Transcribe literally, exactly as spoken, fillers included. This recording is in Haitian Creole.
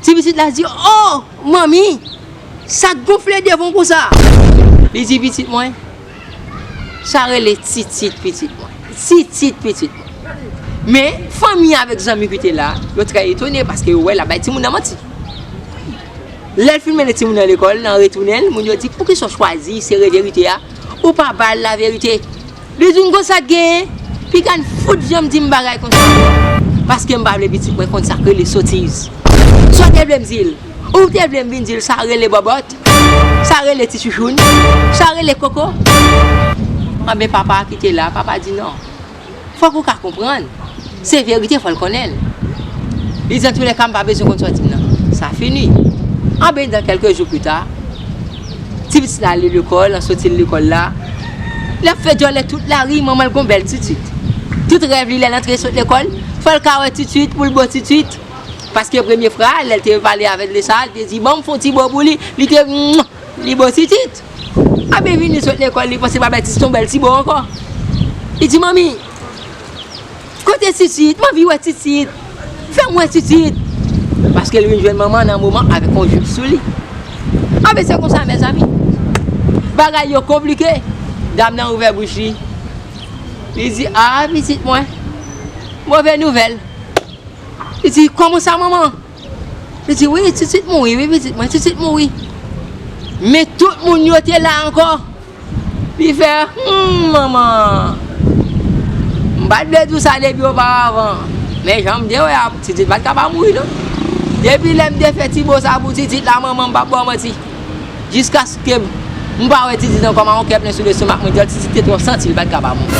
Ti pitit la di, "O, manmi, sa k gonfle devan w konsa?" Li di, "Pitit mwen, sa rele titit pitit mwen. Titit pitit mwen." Men, fanmi avèk zanmi ki te la, yo trè etone paske yo wè l ap bay timoun nan manti. Lè l fin mennen timoun nan lekòl, nan retounen l, moun yo di, "Poukisa w chwazi sere verite a? Ou pa ba l laverite." Li di, "M konn sa k genyen, piga n fout janm di m bagay konsa ankò. Paske m pa vle pitit mwen konn sa k rele sotiz. Sa w te vle m di l? Ou te vle m vin di l sa rele bòbòt? Sa rele ti chouchoun? Sa rele koko?" Anben, papa a ki te la, papa di, "Non. Fòk ou ka konprann. Se verite, fò l konnen l." Li di, "Antoulèka, m pa bezwen konn sòti m nan. Sa fini." Anben, dan kèlke jou pita, ti pitit la ale lekòl, an soti l lekòl la, l ap fè djòlè tout lari, manman l gon bèl titit. Tout rèv li, lè l antre sot lekòl, fò l ka wè titit pou l bo titit. Paske premye fwa, lè l te pale avè l de sa, l te di, "Ban m fè yon ti bo pou li." Li te, li bo titit. Anben, vini sot lekòl, li panse pa bay titit yon bèl ti bo ankò. Li di, "Manmi, kote titit? M anvi wè titit. Fè m wè titit." Paske l vin jwenn manman nan moman avèk yon jip sou li. Anben, se konsa, mezanmi. Bagay yo konplike. Dam nan ouvè bouch li. Li di, "A, pitit mwen. Move nouvèl." Li di, "Kòman sa, manman?" Li di, "Wi, titit mouri, wi, pitit mwen, titit mouri." Men tout moun yo te la ankò. Li fè, "Humm, manman. M pa t vle di w sa depi oparavan. Men jan m te wè a, titit pa t ka pa mouri, non. Depi lè m te fè ti bo sa pou titit la, manman, m p ap ba w manti. Jiskaske m pa wè titit ankò, m a yon kè plen sou lestomak mwen, djòl titit te twò santi, li pa t ka pa mouri."